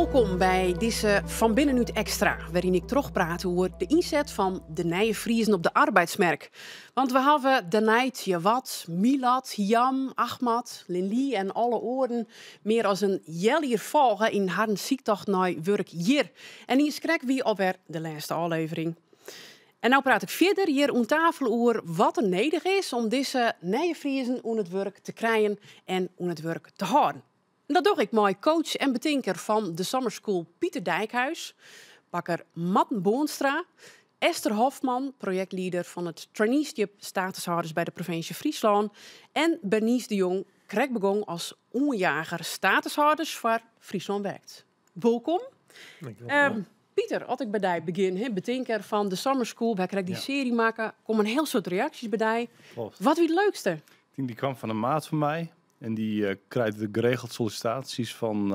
Wolkom by dizze Fan Binnenút Ekstra, wêryn ik trochpraat oer de ynset fan de nije Friezen op de arbeidsmerk. Want we hawwe Danait, Jawad, Milad, Hiam, Ahmad, Linli en alle oaren mear as in healjier folge yn harren syktocht nei wurk hjir. En niiskrekt wie alwer de lêste ôflevering. En no praat ik fierder hjir oan tafel oer wat der nedich is om dizze nije Friezen oan it wurk te krijen en oan it wurk te hâlden. En dat doch ik mei coach en betinker fan de Summer School Pieter Dijkhuis, bakker Marten Boonstra, Esther Hofman, projektlieder fan it traineeship statushâlders by de provinsje Fryslân en Bernice de Jong, krekt begûn as oanjager statushâlders foar Fryslân Werkt. Wolkom. Pieter, as ik by dy begjin, hè, betinker fan de Summer School, wy krekt dy searje makke, komme in hiel soad reaksjes by dy. Wat wie it leukste? Ik tink dy kaam fan in maat fan my en dy krijt geregeld sollisitaasjes fan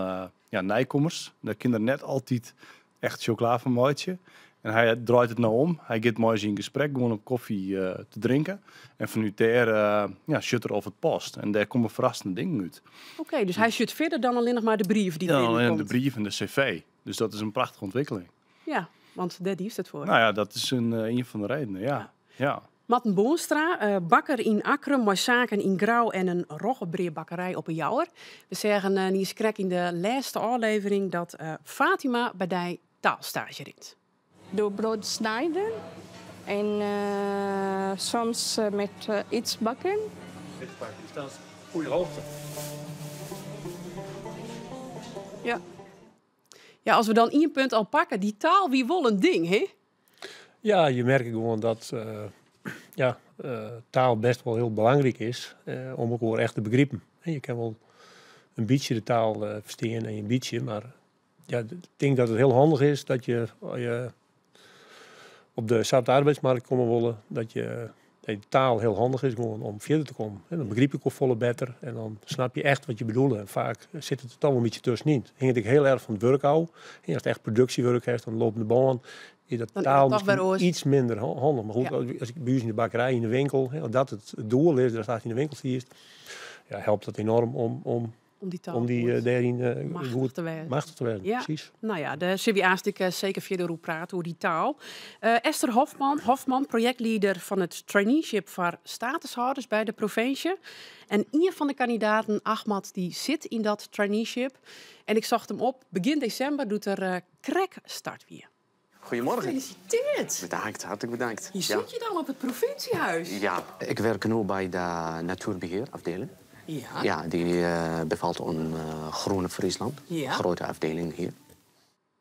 ja, nijkommers. Dêr kin er net altyd echt sjokola fan meitsje. En hy draait it no om. Hy giet mei se yn gesprek, gewoan om kofje te drinken. En fanút dêr ja, sjocht er oft it past. En dêr komme ferrassende dingen út. Oké, dus hy sjocht fierder dan allinnich mar de brief dy't Ja, allinnich de binnenkomt. brief en de cv. Dus dat is in prachtige ûntwikkeling. Ja, want dêr diest it foar. Nou ja, dat is ien fan de redenen, ja. Ja. Marten Boonstra, bakker yn Akkrum mei saken yn Grou en in roggebreabakkerij op 'e Jouwer. We seagen niiskrekt yn de lêste ôflevering dat Fatima by dy taalstaazje rint. Doe brood snijden en soms met iets bakken. Dat is goede hoogte. Ja. Ja, as we dan ien punt al pakke, dy taal wie wol in ding, hè? Ja, je merke gewoan dat ja, taal best wol hiel belangryk is om elkoar echt te begripen. En je kinne wol in bytsje de taal ferstean en in bytsje, mar ja, ik tink dat it hiel handich is dat je, as je op de zachte arbeidsmarkt komme wolle, dat je dat de taal hiel handich is gewoan om fierder te kommen. En dan begryp ik wol folle better en dan snap je echt wat je bedoele. En faak sit it der toch wol in bytsje tuskenyn. It hinget ek hiel erch fan it wurk ôf. En ast echt produksjewurk hast, dan lopende bân, is dat Dan is taal it toch wer miskien oars. iets minder handich. Mar goed, as ik by ús yn de bakkerij, yn de winkel, hè, as dat it doel is, datst yn de winkel stiest, ja, helpt dat enorm Om dy taal om dy, goed dêryn machtich goed te wêzen. machtich te wêzen. Presys. Nou ja, dêr sille we aanst ek seker fierder oer prate, oer dy taal. Esther Hofman, projektlieder fan it traineeship foar statushâlders by de provinsje. En ien fan de kandidaten, Ahmad, dy sit yn dat traineeship. En ik socht him op begjin desimber, doe't er krekt start wie. Goedemorgen. Gefeliciteerd. Bedankt, hartelijk bedankt. Hier zit je dan op het provinciehuis. Ja, ik werk nu bij de natuurbeheerafdeling. Ja, die bevalt om Groene Friesland. Grote afdeling hier.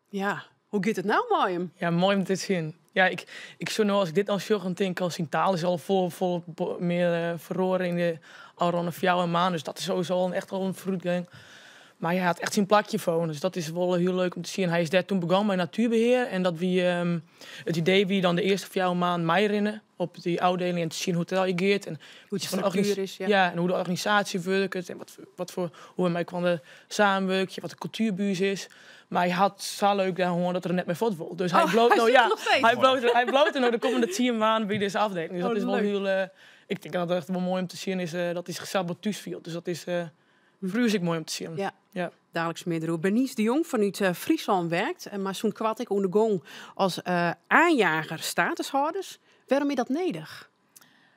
Ja, hoe giet it no mei him? Ja, moai om te sjen. Ja, ik soe no, as ik dit al sjoch, dan tink ik al, syn taal is al folle mear feroare yn de ôfrûne 4 maanden. Dus dat is sowieso al echt al in foarútgong. Mar hy hat echt syn plakje fûn, dus dat is wol hiel leuk om te sjen. Hy is dêr toen begûn mei natuerbehear en dat wie, it idee wie dan de earste 4 maanden meirinne op dy ôfdieling en te sjen hoe't it allegear giet en Hoe de van de struktuer is, ja. Ja, en hoe de organisaasje wurket en hoe we mei elkoar samenwurkje, wat de kultuer by ús is. Mar hy hat sa leuk dêr hân dat er net mear fuort wol. Dus hy Oh, bliuwt hy no, sit ja, der noch steeds. hy bliuwt der no de kommende 10 maanden by dizze afdeling. Dus dat Oh, is wol leuk. hiel, ik tink dat it echt wol moai om te sjen is, dat hy sichsels wol thús fielt. Dus dat is foar ús ek moai om te sjen. Daliks mear deroer. Bernice de Jong fanút Fryslân Werkt, mar sûnt koart ek oan de gong as aanjager statushâlders. Wêrom is dat nedich?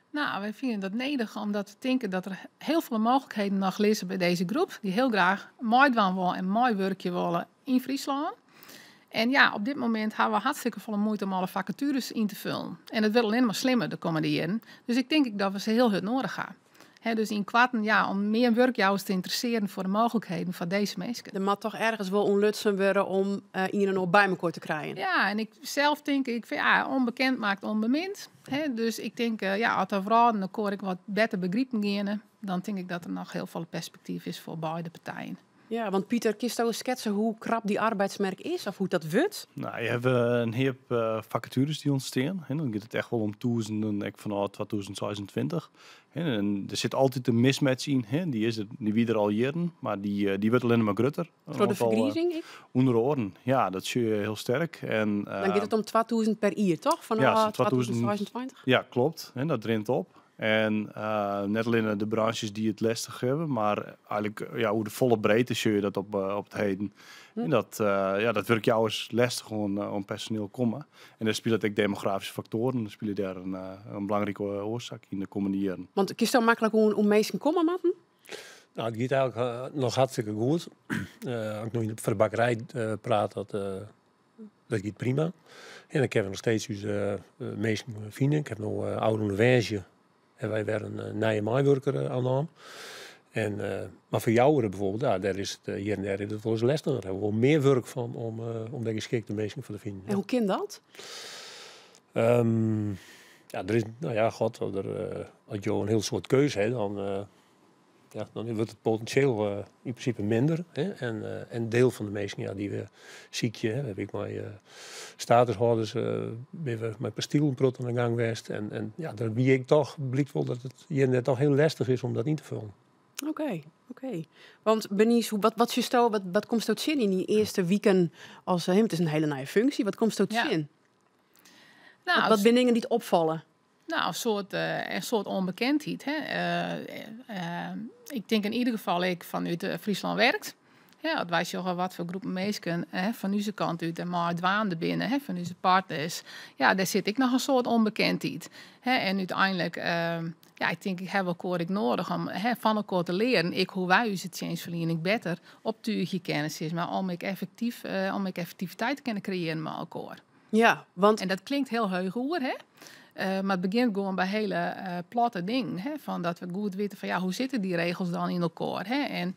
Nou, wy fine dat nedich omdat we tinke dat der hiel folle mooglikheden noch lizze by dizze groep dy't hiel graach meidwaan wolle en meiwurkje wolle yn Fryslân. En ja, op dit momint hawwe we hartstikke folle muoite om alle fakatueres yn te foljen. En it wurdt allinnich mar slimmer de kommende jierren. Dus ik tink ek dat we se hiel hurd nedich hawwe. Hè, dus ynkoarten, ja, om mear wurkjouwers te ynteressearjen foar de mooglikheden foar dizze minsken. Der moat dochs ergens wol ûntlutsen wurde om ien en oar by elkoar te krijen. Ja, en ik sels tink, ik vind, ja, onbekend maakt onbemind. Hè, dus ik tink, ja, as de wrâlden elkoar ek wat better begripen geane, dan tink ik dat der noch hiel folle perspektyf is foar beide partijen. Ja, want Pieter, kinsto sketse hoe krap dy arbeidsmerk is of hoe't dat wurdt? Nou, je hawwe in heap fakatueres dy't ûntstean. Hè, dan giet it echt wol om tûzenen, ek fanôf 2026. Hè, en der sit altyd in mismatch yn. Hè. Dy is der, dy wie der al jierren, mar dy wurdt allinnich mar grutter. Een Troch de oantal, fergrizing ek? Ûnder oaren, ja, dat sjoch je hiel sterk. En, Dan giet it om 2000 per jier, toch? Fanôf Ja, sa'n 2000 2026? Ja, kloppet. Hè, dat rint op. En net allinne de branches dy't it lestich hawwe, mar eigentlik, ja, oer de folle breedte sjogge je dat op it heden. En dat, ja, dat wurkjouwers lestich oan personiel komme. En dêr spilet ek demografyske faktoaren spylje dêr in belangrike oarsaak yn de kommende jierren. Want kinsto maklik oan minsken komme, Marten? Nou, it giet eigentlik noch hartstikke goed. As ik no foar de bakkerij praat, dat giet prima. En dan kinne we noch steeds ús minsken fine. Ik ha no ôfrûne woansdei hawwe wy wer in nije meiwurker oannaam. En, mar foar Joure bijvoorbeeld, ja, dêr is it hjir en dêr is it wolris lestiger. Dêr hawwe we wol mear wurk fan om dêr geskikte minsken foar te finen. En hoe kin dat? Ja, der is, nou ja, god, as jo in hiel soad keus ha, dan, ja, dan wurdt it potensjeel yn prinsipe minder. Hè? En deel fan de minsken, ja, dy't we sykje, hè, heb ik mei statushâlders binne we mei pastiel in protte oan de gang west. En ja, dêr wie ik toch, blykt wol dat it hjir net toch hiel lestich is om dat yn te foljen. Oké. Want Bernice, wat sjochsto, wat komsto tsjin yn dy earste wiken as, it is in hiele nije funksje, wat komsto tsjin? Nou, Wat binne dingen dy't opfalle? Nou, in soad ûnbekendheid. Hè. Ik tink yn ieder gefal ek fanút Fryslân Werkt. Ja, as wy sjogge wat foar groepen minsken, hè, fan ús kant út en mei dwaande binne, hè, fan ús partners, ja, dêr sit ek noch in soad ûnbekendheid. Hè, en úteinlik, ja, ik tink, ik ha elkoar ek nedich om, hè, fan elkoar te learen, ek hoe wy ús tsjinstferliening better optúgje kinne, sis mar, om ek effektiviteit te kinne kreëarjen mei elkoar. Ja, want En dat klinkt hiel heech oer, hè? Mar it begjint gewoan by hiele platte dingen, hè? Fan dat we goed witte fan, ja, hoe sitte dy regels dan yn elkoar, hè? En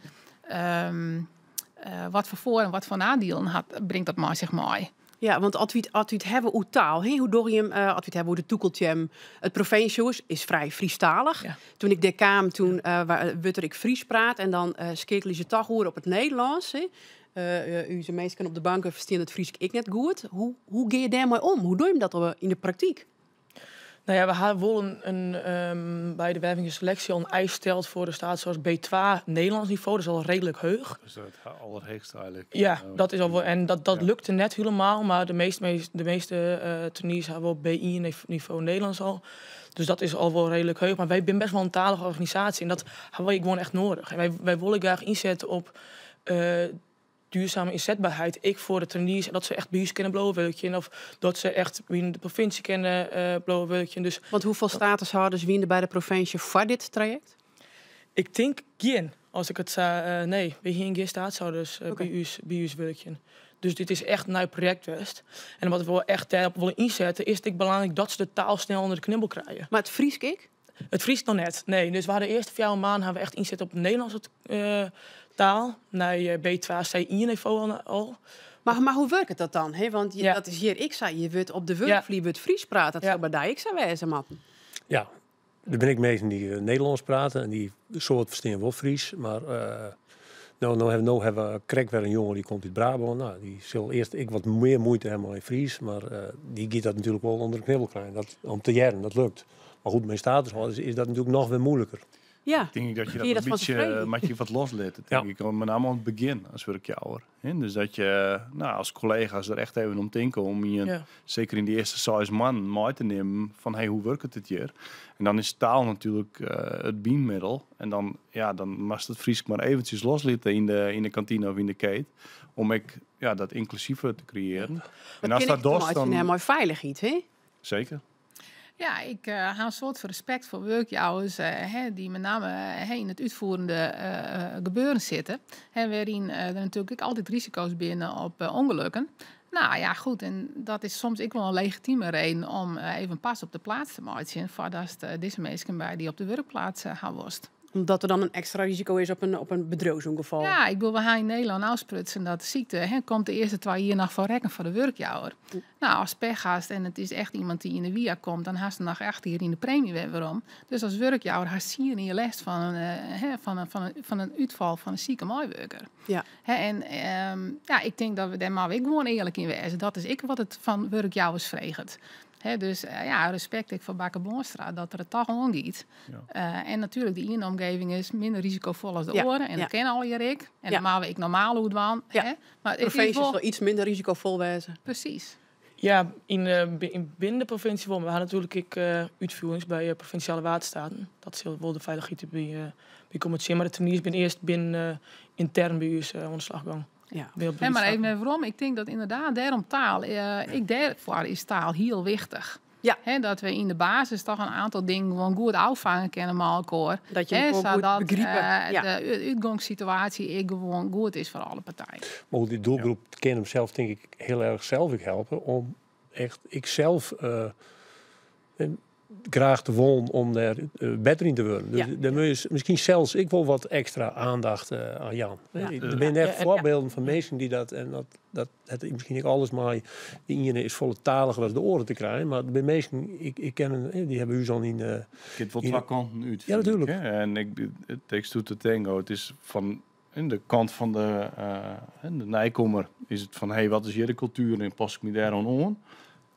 wat foar foar- en wat foar neidielen bringt dat mei sich mei? Ja, want as we it hawwe oer taal, hè, hoe dogge je him, as we it hawwe oer de tûkelteam, it provinsjehûs is frij Frysktalich. Toen ik dêr kaam, toen wurdt der ek Frysk praat en dan skeakelje se toch oer op it Nederlânsk. Hè. Ús minsken op de banken ferstean it Frysk ek net goed. Hoe gean je dêrmei om? Hoe doe je dat yn de praktyk? Nou ja, we hawwe wol by de werving en seleksje al in eis steld foar de statushouders B2 Nederlânsk nivo. Dat is al reedlik heech. Dus dat het allerheechste eigentlik. Ja, dat is al wol, en dat lukte net hielendal, mar de measte trainees hawwe wol B1 nivo Nederlânsk al. Dus dat is al wol reedlik heech. Mar wy binne best wol in talige organisaasje en dat hawwe wy gewoan echt nedich. En wy wolle graach ynsette op duurzame ynsetberheid, ek foar de trainees, en dat se echt by ús kinne bliuwe wurkjen of dat se echt by de provinsje kinne bliuwe wurkjen. Dus Want hoefolle statushâlders wiene der by de provinsje foar dit trajekt? Ik tink gjin, as ik it sa, nee, wy hiene gjin statushâlders by ús wurkjen. Dus dit is echt in nij projekt west. En wat we wol echt dêrop wolle ynsette, is it ek belangryk dat se de taal snel ûnder de knibbel krije. Mar it Frysk ek? It Frysk noch net, nee. Dus we hawwe de earste 4 maanden hawwe we echt ynset op de Nederlânske taal, nei B2, C1 nivo al. Mar hoe wurket dat dan? Hè? Want dat is hjir ek sa. Je wurdt op de wurkflier wurdt Frysk praat. Dat soe by dy ek sa wêze moatten. Ja, der binne ek minsken dy't Nederlânsk prate en dy soad ferstean wol Frysk. Mar no hawwe we krekt wer in jonge dy komt út Brabân. Nou, dy sil earst ek wat mear muoite hawwe mei Frysk, mar dy giet dat natuerlik wol ûnder de knibbel krijen. Dat, om te hearren, dat lukt. Mar goed, mei statushâlders is dat natuerlik noch wer muoiliker. Ik tink dat je Fyn je dat dat in fan bytsje, tevreden? moat je wat loslitte, tink ik. Met name oan it begjin as wurkjouwer. Hè? Dus dat je, nou, as kollega's der echt even om tinke om je, seker yn de earste 6 moannen mei te nimmen fan, hey, hoe wurket it hjir? En dan is taal natuerlik it bynmiddel. En dan moatst it Frysk mar eventsjes loslitte yn de kantine of yn de keet. Om ek, ja, dat ynklusive te kreëaren. Dat En as kin dat ek dochst, te dan meitsjen ha mei feilichheid, hè? Zeker. Ja, ik ha in soad respekt foar wurkjouwers, hè, dy't met name, hè, yn it útfoerende gebeuren sitte. Hè, wêryn der natuerlik ek altyd risiko's binne op ûngelukken. Nou ja, goed, en dat is soms ek wol in legitieme reden om even pas op de plaats te meitsjen foardatst dizze minsken by dy op de wurkplaats ha wolst. Omdat der dan in ekstra risiko is op in bedriuwsûngefal. Ja, ik bedoel, we ha yn Nederlân ôfsprutsen dat de sykte, hè, komt de earste 2 jier noch foar rekken foar de wurkjouwer. Nou, as pech hast en it is echt iemand dy't yn de WIA komt, dan hast noch 8 jier yn de premie wer werom. Dus as wurkjouwer hast 10 jier lêst hè, fan in útfal fan in sike meiwurker. Hè, en ja, ik tink dat we dêr mar ek gewoan earlik yn wêze. Dat is ek wat it fan wurkjouwers freget. Hè, dus ja, respekt ek foar Bakker Boonstra dat er it toch oangiet. En natuerlik, de iene omgeving is minder risicovol as de oare. En dat kin allegear ek. En dan moatte we ek normaal oer dwaan, hè. Mar it is Provinsje wol sil iets minder risicovol wêze. Precies. Ja, yn binnen de provinsje wol. Maar we ha natuerlik ek útfjoerings by Provinsjale Waterstaten. Dat sil wol de feilichheid by komme tsjin. Mar de trainees binne earst binnen yntern by ús oan de slach gong. Nee, mar even werom. Ik tink dat ynderdaad dêrom taal, ek dêrfoar is taal hiel wichtich. Dat we yn de basis toch in oantal dingen gewoan goed ôffange kinne mei elkoar. Dat je elkoar goed sadat begripe. de útgongssituaasje ek gewoan goed is foar alle partijen. Mar dy doelgroep kin himsels tink ik hiel erch sels ek helpe om echt ik sels graach te wollen om dêr better yn te wurden. Dus dêr moat je miskien sels ek wol wat ekstra oandacht oan jaan. Der binne echt foarbylden fan minsken dy't dat en dat hat miskien ek alles mei de iene is folle taliger as de oare te krijen, mar der binne minsken, ik ken in, dy hawwe ús al yn It giet wol twa kanten út, Ja, fyn ik, natuerlik. hè. En ik, it takes two to tango. It is fan de kant fan de nijkommer is it fan, hey, wat is hjir de kultuer en pas ik my dêroan oan?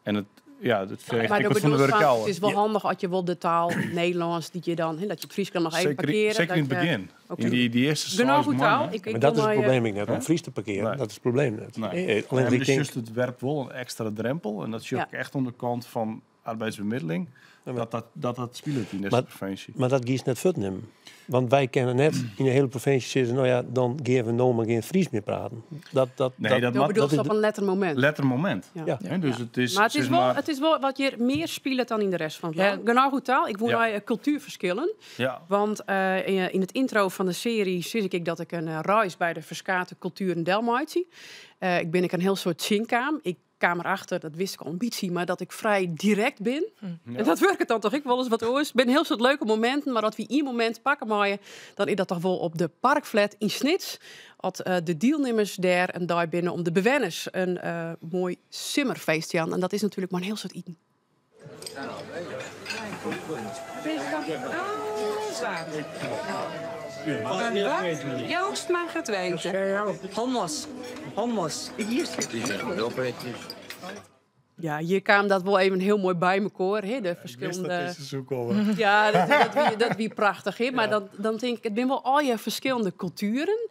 En it, ja, it freget Maar ek do wat fan de bedoelst fan, wurkjouwer. it is wol handich as je wol de taal Nederlânsk dy't je dan, hè, dat je it Frysk dan noch even Seker parkeare, yn it dat je begjin. Oké. Yn dy earste Genôch seis oer taal. moannen. Ik Mar dat wol is it mei, probleem ek net, om Hè? Frysk te parkearen. Nee. Dat is it probleem net. Nee. Nee, allinnich Ja, maar ik dus tink just it werpt wol in ekstra drempel. En dat sjoch ik echt oan de kant fan arbeidsbemiddeling. Ja, maar Dat spilet yn dizze provinsje. Mar dat giest net fuortnimmen. Want wy kinne net yn de hiele provinsje sizze, no ja, dan gean we no mar gjin Frysk mear praten. Dat Nee, dat Do moat bedoelst dat is op in letter momint. Letter momint. Ja. Hè, dus it is, Mar it is sis wol, mar it is wol wat hjir mear spilet dan yn de rest fan it lân. Genôch oer taal. Ik woe nei kultuerferskillen. Want yn it intro fan de searje sis ik ek dat ik in reis by de ferskate kultueren delmeitsje. Ik bin ek in hiel soad tsjinkaam. Ik kaam erachter, dat wist ik al in bytsje, mar dat ik frij direkt bin. En dat wurket dan toch ek wolris wat oars. It binne in hiel soad leuke mominten, mar as wy ien momint pakke meie, dan is dat toch wol op de Parkflat yn Snits. As de dielnimmers dêr in dei binne om de bewenners in moai simmerfeest te jaan. En dat is natuerlik mar in hiel soad iten. Joost mag het weten. Hummus. Hummus. Hier zit Ja, hjir kaam dat wol even hiel moai by mekoar, hè, de Ik wist dat ferskillende dizze soe komme. Ja, dat wie prachtich, hè. Mar dan tink ik, it binne wol allegear ferskillende kultueren.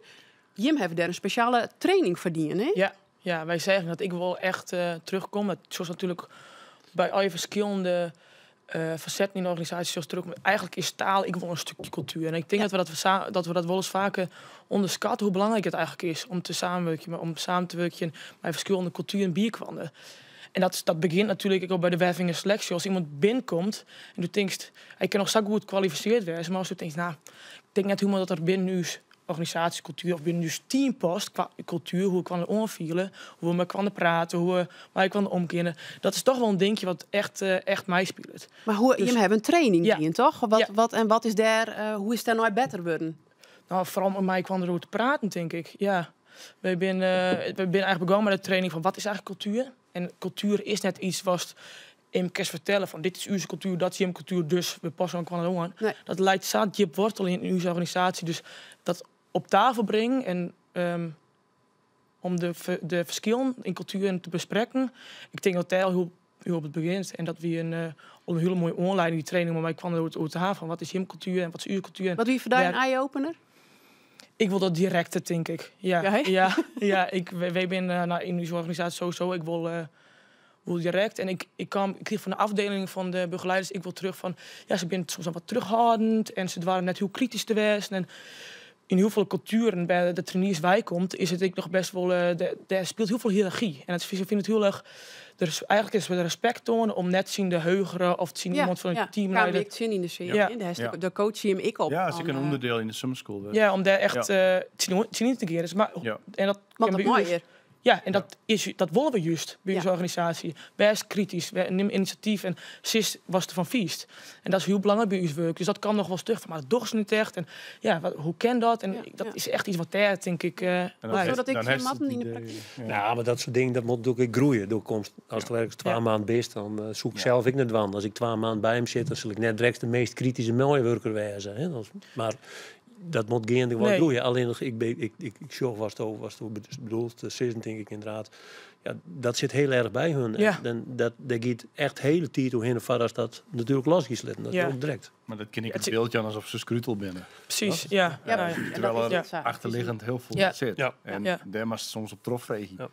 Jim hawwe dêr in spesjale training foar dien, hè? Ja, ja, wy sizze dat ik wol echt terugkom. Dat soms natuerlik by al je ferskillende fasetten yn de organisaasje soms terugkomt. Eigentlik is taal ek wol in stikje kultuer. En ik tink dat we dat wolris faker ûnderskatte, hoe belangryk it eigentlik is om te samenwurkjen, om samen te wurkjen mei ferskillende kultueren bierkwander. En dat begjint natuerlik ek al by de werving en seleksje. As iemand binnenkomt en do tinkst, hy kin noch sa goed kwalifisearre wêze, mar as do tinkst, no, ik tink net hielendal dat er binnen ús organisaasjekultuer of binnen ús team past, kwa kultuer, hoe ik kan oanfielen, hoe we mei elkoar prate, hoe we mei elkoar omgean. Dat is toch wol in dinkje wat echt meispilet. Mar hoe, Dus jim hawwe in training dien, toch? Wat, wat, en wat is dêr, hoe is it dêrnei better wurden? No, foaral om mei elkoar deroer te praten, tink ik. Ja. Wy binne eigentlik begûn mei de training fan wat is eigentlik kultuer? En kultuer is net yts watst immen kinst fertelle fan dit is ús kultuer, dat is jim kultuer, dus we passe elkoar oan. Dat leit sa djip wortel yn ús organisaasje. Dus dat op tafel bringen en om de ferskillen yn kultueren te besprekken. Ik tink dat dêr al hiel op it begjint. En dat wie in hiele moaie oanlieding, dy training, om mei elkoar oer te hawwen fan wat is jim kultuer en wat is ús kultuer. Wat wie foar dy in eye-opener? Ik wol dat direkte, tink ik. Ja. Ja, hè? Ja, ja, ik, wy binne no, yn ús organisaasje sowieso. Ik wol direkt. En ik krige fan de afdeling fan de begeleiders, ik wol terug fan, ja, se binne soms wat terughoudend en se doare net hiel kritysk te wêzen. En yn hiel folle kultueren wêr't de trainees wei komt, is it ek noch bêst wol, dêr spilet hiel folle hiërargy. En it is, ik fyn it hiel erch, der is, eigentlik is der respekt toane om net tsjin de hegere of tsjin iemand fan it team Kaam leider. ik tsjin yn de searje, hè? Dêr hast de coach him ek op Ja, is van, ek in ûnderdiel yn de summer school, dus. Ja, om dêr echt, tsjin yn te gean. Dus, mar, en dat Want kin dat by mei ús hjir. Ja, en dat wolle we juist by ús organisaasje. Wês kritysk, nim inisjatyf en sis watst derfan fynst. En dat is hiel belangryk by ús wurk. Dus dat kan noch wol stug, mar dat dochst se net echt. En ja, hoe kin dat? En dat is echt yts wat dêr, tink ik, En dan leit. Zodat ik dan tsjin hast matten it yn de idee, praktyk. ja. Ja, mar dat soart dingen, dat moat natuerlik ek groeie. Do komst, ast ergens 2 maand bist, dan soe ik sels ek net dwaan. As ik 2 maand by him sit, dan sil ik net direkt de meast krityske meiwurker wêze, hè. Dan, mar dat moat geandewei groeie. Allinnich, ik ben, ik, ik, ik sjoch watsto bedoelst, te sizzen, tink ik ynderdaad. Ja, dat sit hiel erch by hun. En dat, dêr giet echt hiele tiid oerhinne foar as dat natuerlik los giet litten. Dat is ook direkt. Mar dat kin ik it byld jaan asof se skrutel binne. Presys, Toch? ja. Ja, Ja. en dat Terwijl is er net sa. achterliggend hiel folle sit. En dêr moatst soms op trochfreegje.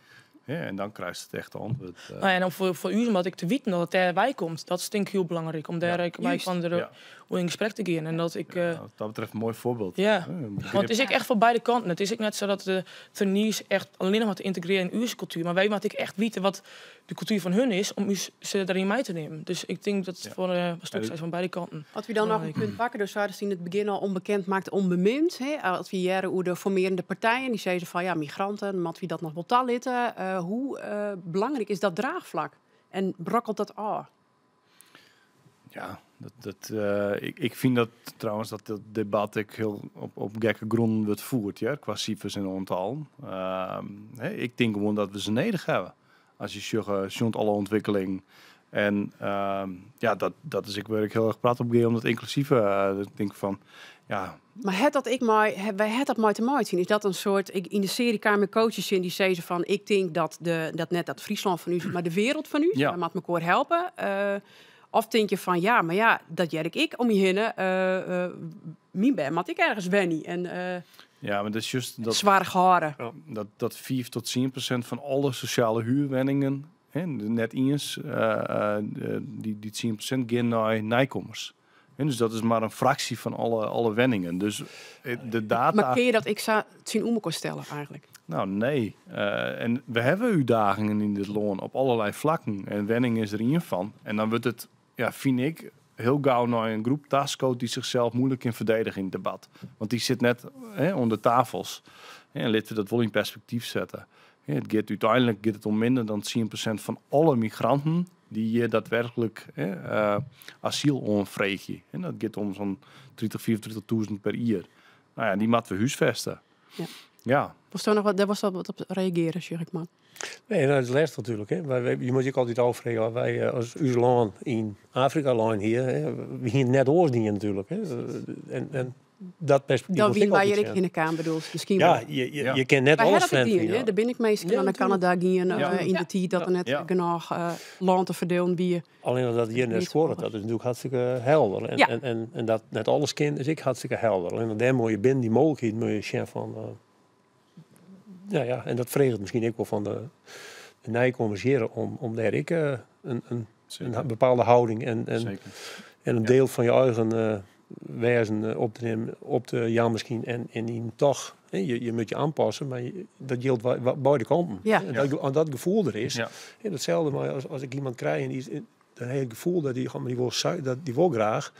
Hè, en dan krijst it echte antwurd. Nou ja, en dan foar ús, omdat ik te witten dat it dêrwei komt, dat is tink ik hiel belangryk. Om dêr ek by fan der oer yn gesprek te gean. En dat ik, Ja, wat dat betreft in moai foarbyld. Ja. Hè, een Want begrip. it is ek echt foar beide kanten. It is ek net sa dat de trainees echt allinnich mar te yntegrearjen yn ús kultuer. Mar wy moatte ek echt witte wat de kultuer fan hun is om ús se dêryn mei te nimmen. Dus ik tink dat it foar wat stuk seis fan beide kanten. As we dan noch in punt pakke, dus seidest yn it begjin al onbekend maakt onbemind. Hè? As we hearre oer de formearjende partijen, dy sizze fan ja, migranten, moatte we dat noch wol talitte? Hoe belangryk is dat draachflak? En brokkelt dat ôf? Ja, ik fyn dat trouwens dat dat debat ek hiel op gekke grûnen wurdt fierd, ja, kwa sifers en oantallen. Hè, ik tink gewoan dat we se nedich hawwe. As je sjogge, sjocht alle ûntwikkeling. En ja, dat is ek wêr't ik hiel erch prat op gean, om dat ynklusive, dat ik tink fan, ja. Mar hat dat ek mei, wêr hat dat mei te meitsjen? Is dat in soart, ik, yn de searje kaam ik coaches tsjin dy sizze fan, ik tink dat, de, dat net dat Fryslân fan ús, mar de wereld fan ús. Wy moatte mekoar helpe. Of tink je fan, ja, mar ja, dat hear ik ek om my hinne. Myn bern moat ek ergens wenje en Ja, mar dat is just dat soarch hâlde. Ja, dat 5 tot 10% fan alle sosjale huerwenningen, hè, net iens, dy 10% gean nei nijkommers. Hè, dus dat is mar in fraksje fan alle wenningen. Dus de data. Mar kinne je dat ek sa tsjinoer mekoar stelle eigentlik? Nou, nee. En we hawwe útdagingen yn dit lân op allerlei flakken. En wenning is der ien fan. En dan wurdt it, ja, fyn ik, hiel gau nei in groep taskood dy't sichsels muoilik kin ferdedigje yn it debat. Want dy sit net, hè, oan de tafels. Hè, en litte we dat wol yn perspektyf sette. Hè, it giet úteinlik giet it om minder dan 10% fan alle migranten dy't hjir daadwerklik, hè, asyl oanfreegje. En dat giet om sa'n 30, 35.000 per jier. Nou ja, dy moatte we húsfeste. Ja. Wolsto noch wat, dêr wolsto wat op reagearje, sjoch ik mar. Nee, dat is lêstich natuerlik. Hè. Je moatte je ek altyd ôffreegje, as wy, as ús lân yn Afrika lein hie, hè, we hiene net oars dien natuerlik. Hè. En dat perspektyf Dan moat wiene ek wy hjir altyd ek hinne kaam, bedoelst? Miskien Ja, wol. je kin net Wy alles ha dat frjemd dien, fine, hè? Der binne ek minsken nei Kanada gien, yn de tiid dat der net genôch lân te ferdielen wie. Allinnich dat hjir net Niet skoart, dat is natuerlik hartstikke helder. En dat net alles kin, is ek hartstikke helder. Allinnich dêr moatte je binnen dy mooglikheid moatte je sjen fan, ja, ja, en dat freget miskien ek wol fan de nijkommers hjir om dêr ek in bepaalde houding en in diel fan je eigen wêzen op te nimmen, op te jaan miskien. En yn toch, hè, je moat je oanpasse, mar dat jildt beide kanten. En dat gefoel der is. En datselfde mei as ik iemand krij en die is, dan ha ik it gefoel dat dy, die wol dat dy wol graach,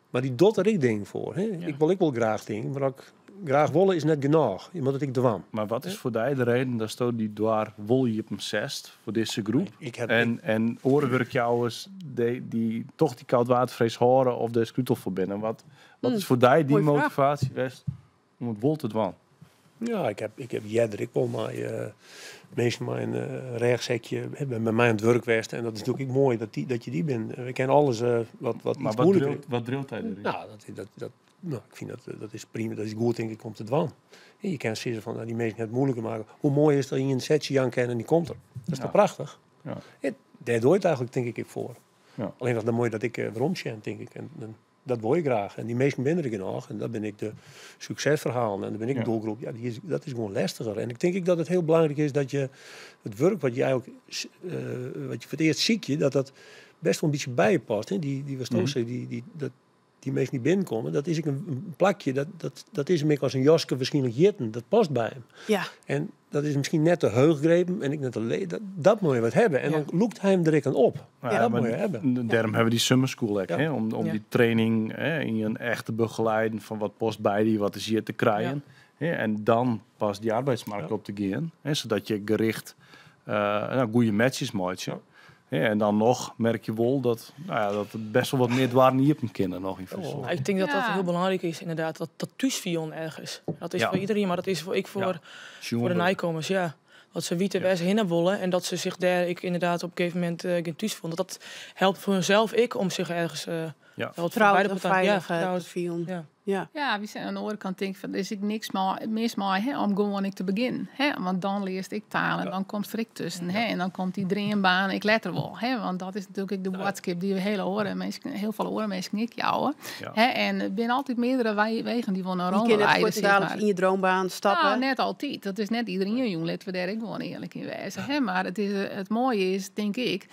mar dy docht der ek dingen foar. Hè. Ik wol ek wol graach dingen, mar ook graach wolle is net genôch. Je moat it ek dwaan. Mar wat is foar dy de reden datsto dy doar wol iepensetst foar dizze groep? Ik heb En oare wurkjouwers dy toch dy koudwaterfrees hâlde of dêr skrutel foar binne. Wat is foar dy dy Moaie fraach. motivaasje west om it wol te dwaan? Ja, ik heb earder ek wol mei minsken mei in rêchsekje, hè, by my oan it wurk west. En dat is natuerlik ek moai dat je dy binne. We kennen alles wat Mar iets moeilijker wat driuwt dy deryn? Nou, dat, nou, ik fyn dat is prima, dat is goed tink ik om te dwaan. En je kin sizze fan, nou, dy minsken it moeiliker meitsje. Hoe moai is dat je in setsje jaan kin en dy komt der. Dat is toch prachtich? Ja, dêr doar it eigentlik tink ik ek foar. Allinnich dan moai dat ik weromsjen, tink ik. En dat wol je graach. En dy minsken binne der genôch. En dat bin ek de suksesferhalen. En dan bin ik de doelgroep. Ja, dat is gewoan lestiger. En ik tink ek dat it hiel belangryk is dat je it wurk wat je eigentlik wat je foar it earst sykje, dat dat bêst wol in bytsje by je past. Hè? Dy wat sei, dat dy minsken dy't binnenkomme, dat is ek in plakje, dat is him ek as in jaske waarskynlik jitten. Dat past by him. En dat is miskien net te heech grepen en ek net te dat moat je wat hawwe. En dan lûkt hy him der ek aan op. Dat moat je hawwe. Dêrom hawwe we dy summer school ek, hè? Om dy training, hè, yn in echte begeleiding fan wat past by dy, wat is hjir te krijen. Hè? En dan pas dy arbeidsmarkt op te gean, hè? Sadat je gericht goede matches meitsje. Ja, en dan noch merk je wol dat der bêst wol wat mear doarren iepen kinne noch yn Fryslân. Nou, ik tink dat dat hiel belangryk is, ynderdaad. Dat thúsfielen ergens. Dat is foar iderien, mar dat is ek foar de nijkommers. Ja. Dat se witte wêr't se hinne wolle en dat se sich dêr ek ynderdaad op in gegeven momint gjin thús fiele. Dat helpt foar harsels ek om sich ergens Dat Fertroud beide en partijen, ja, feilich te fertroud. fielen. Ja. Ja, wy zijn aan de andere kant denk ik van, er is ik niks mis mei, hè, om gewoon ik te beginnen. Hè, want dan leerst ik taal en dan komt er ik tussen. Hè, en dan komt die dreambaan, ik let er wel. Hè, want dat is natuurlijk ook de boodschap die we hele oren, mensen, heel veel oren mensen ik jouwen. Hè, en er zijn altijd meerdere wegen die we naar Je Rome kunt net leiden, kort zeg dadelijk maar. in je droombaan stappen. Nou, net altijd. Dat is net iedereen, jong. Laten we daar ook gewoon eerlijk in wezen. Hè? Maar het mooie is, denk ik...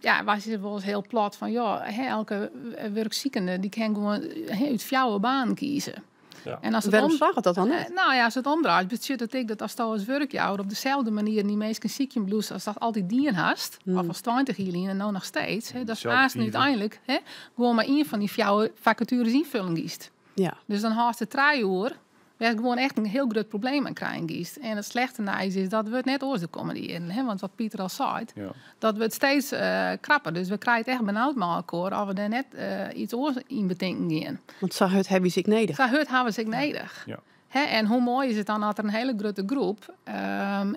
ja, wij zitten wel eens heel plat van, joh, hè, elke werkziekende die kan gewoon, hè, uit jouw baan kiezen. En als het Waarom om- slaagt dat dan net? Nou ja, als het omdraait, betekent dat ik dat als het als werkjouwer op dezelfde manier niet meest kan ziekje bloes als dat altijd dien hast, of als 20 jaar en nou nog steeds, hè, dat is Dezelfde haast nu vieven. uiteindelijk, hè, gewoon maar één van die jouw vacatures invullen kiest. Dus dan haast de 3 uur, waar gewoon echt een heel groot probleem aan krijgen kiest. En het slechte nieuws is dat we het net oors in, hè, want wat Pieter al zei, dat wordt steeds krapper. Dus we krijgen het echt benauwd met elkaar als we daar net iets oors in bedenken gaan. Want zo hard hebben ze ik nedig. Zo hard hebben ze ik nedig. Hè, en hoe mooi is het dan dat er een hele grote groep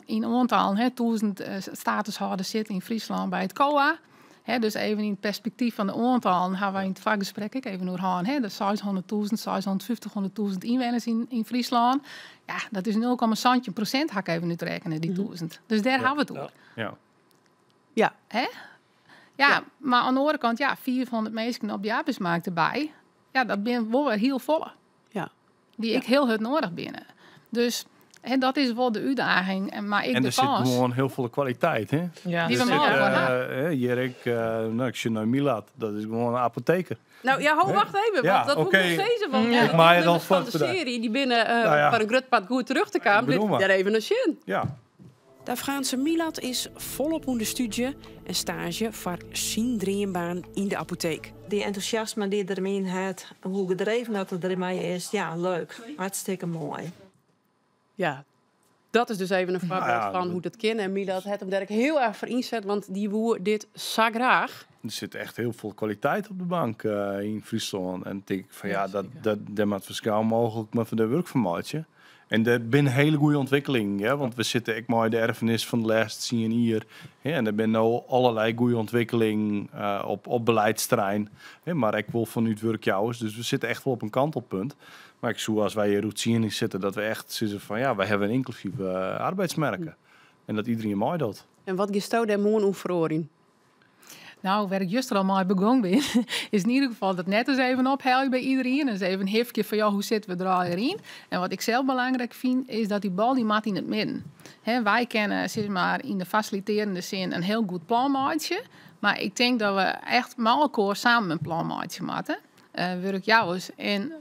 in aantal, hè, 1000 statushouders zit in Friesland bij het COA. Hè, dus even in het perspectief van de aantal hebben wij in het vakgesprek ook even over hè, de 600.000, 650, 100.000 inwoners in Friesland. Ja, dat is nul komma zandje procent, ga ik even nu rekenen, die 1000. Dus daar hebben we het over. Hè? Ja, maar aan de andere kant, ja, 400 mensen op de arbeidsmarkt erbij. Ja, dat ben wel weer heel volle. Die ik heel hard nodig binnen. Dus hè, dat is wel de uitdaging. En, maar ik En de er zit kans. gewoon heel veel kwaliteit, hè? Die we Er zit, mogen, hè? hè, Jerk, nou, ik zie naar Milad, dat is gewoon een apotheker. Nou ja, ho, Hè? wacht even, Ja, want dat moet ik oké. nog steeds, want Ik de maak het al nummers van vast de vandaag. serie die binnen van een groot pad goed terug te komen, Ik bedoel dit maar. daar even naar zin. De Afghaanse Milad is volop onder de studie en stage voor zijn dreambaan in de apotheek. Die enthousiasme die er in heeft, hoe gedreven dat het ermee is, ja, leuk. Hartstikke mooi. Ja, dat is dus even een voorbeeld van hoe dat kan. En Milad het hem daar heel erg voor inzet, want die woer dit zo graag. Er zit echt heel veel kwaliteit op de bank in Friesland. En denk ik van ja, dat maakt verschil mogelijk maar van de werkvermaatje. En dat ben een hele goede ontwikkeling, hè? Want we zitten echt mooi de erfenis van de laatste 10 jaar. Hè? En er zijn nou allerlei goede ontwikkelingen op beleidsterrein. Hè? Maar ik wil vanuit werkjouwers, dus we zitten echt wel op een kantelpunt. Maar ik zoek als wij hier routine in zitten, dat we echt zitten van ja, wij hebben een inclusieve arbeidsmerken. En dat iedereen mooi doet. En wat is daar morgen over in? Nou, waar ik juist al mee begonnen ben, is in ieder geval dat net eens even ophalen bij iedereen. Dus even een hifje van, joh, hoe zitten we er al in? En wat ik zelf belangrijk vind, is dat die bal die mat in het midden. Hè, wij kennen, zeg maar, in de faciliterende zin een heel goed planmaatje. Maar ik denk dat we echt met elkaar samen een planmaatje maken. Werkjouwers en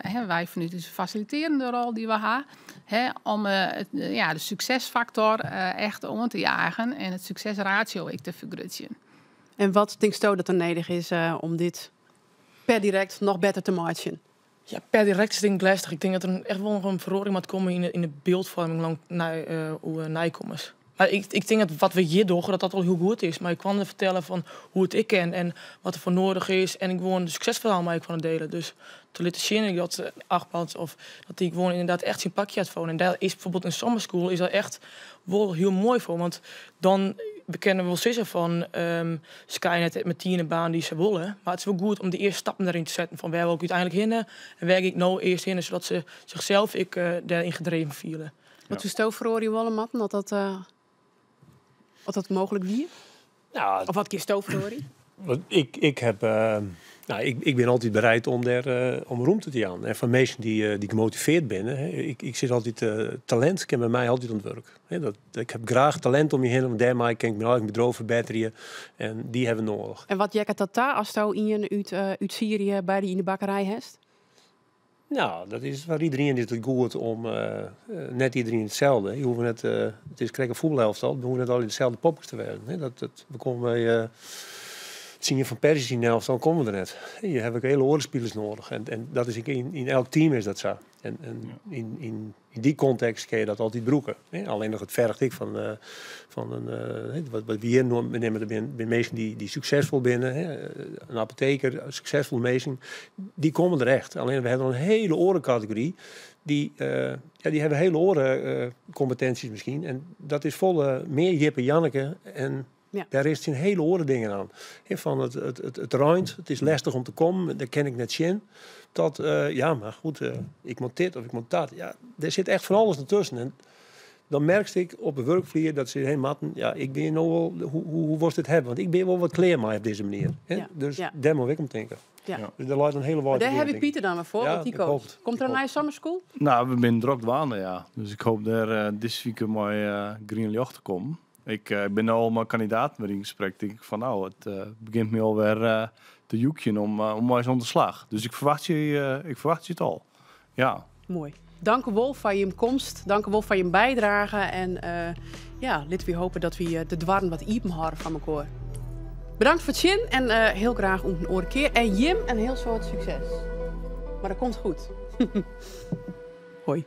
hè, wij vanuit de faciliterende rol die we hebben, hè, om de succesfactor echt om te jagen en het succesratio ik te vergroten. En wat denkt u dat er nodig is om dit per direct nog beter te maken? Ja, per direct is het denk ik lastig. Ik denk dat er echt wel nog een verandering moet komen in de beeldvorming lang naar hoe nijkomers. Maar ik denk dat wat we hier doen, dat dat al heel goed is. Maar ik kwam er vertellen van hoe het ik ken en wat er voor nodig is. En ik gewoon de succesverhaal maar ik van het delen. Dus te laten zien dat Ahmad of dat die gewoon inderdaad echt zijn pakje had voor. En daar is bijvoorbeeld een summer school is daar echt wel heel mooi voor. Want dan we kennen wel sissen van Skynet met 10 baan die ze willen. Maar het is wel goed om de eerste stappen daarin te zetten. Van waar wil ik uiteindelijk heen en waar ik nou eerst heen, zodat ze zichzelf ik daarin gedreven voelen. Wat is het voor je wollen, Matten, dat dat wat dat mogelijk wie? Of wat kiest Rory? Want ik, ik heb, nou, ik, ik ben altijd bereid om daar om ruimte te gaan. En van mensen die gemotiveerd zijn, hè, ik zit altijd, talent kan bij mij altijd aan het werk. Hè, dat, ik heb graag talent om je heen, want daarmee kan ik mijn eigen bedrijf verbeteren. En die hebben we nodig. En wat jekt dat daar als je in uit Syrië bij die in de bakkerij hebt? Nou, dat is waar iedereen is het goed om net iedereen hetzelfde. Je hoeft net, het is krijg een voetbalelftal, we hoeven net al in dezelfde popjes te werken. Hè. We komen bij het zien van Persie in elftal, komen we er net. Je hebt ook hele orenspelers nodig. En dat is in elk team is dat zo. En in die context kun je dat altijd broeken. Hè? Alleen nog het vergt ik van van een hè, wat, wat we hier nemen, er zijn mensen die succesvol binnen. Hè? Een apotheker, een succesvol mensen, die komen er echt. Alleen we hebben een hele orencategorie. Die die hebben hele oren competenties misschien. En dat is volle meer Jip en Janneke. En Dêr is tsjin hiele oare dingen oan. Hè, fan it reint, it is lestich om te kommen, dêr kin ik net sjen. Dat, ja, mar goed, ik moat dit of ik moat dat. Ja, der sit echt fan alles dertusken. En dan merkst ik op de wurkflier dat se, hey Marten, ja, ik bin no wol, hoe wolst dit hawwe? Want ik bin wol wat klear mei op dizze manier. Hè? Dus dêr moat ik om tinke. Dus der leit in hiele Mar wei te dêr gean, ha wy tink ik. Pieter dan wer foar, Ja, want dy ik coach. hoop it. Komt Ik der in hoop nije it. summer school? Nou, we binne drok dwaande, ja. Dus ik hoop dêr dizze wike mei grien ljocht te kommen. Ik bin no al mei kandidaten wer yn gesprek. Tink ik fan, nou, it begjint my alwer te jûkjen om mei se oan de slach. Dus ik ferwachtsje it al. Ja. Moai. Dank u wol foar jim komst. Dank u wol foar jim bydrage. En ja, litte wy hoopje dat wy de doarren wat iepen hâlde foar mekoar. Bedankt foar it sjen en hiel graach oant in oare kear. En jim in hiel soad sukses. Mar dat komt goed. Hoi.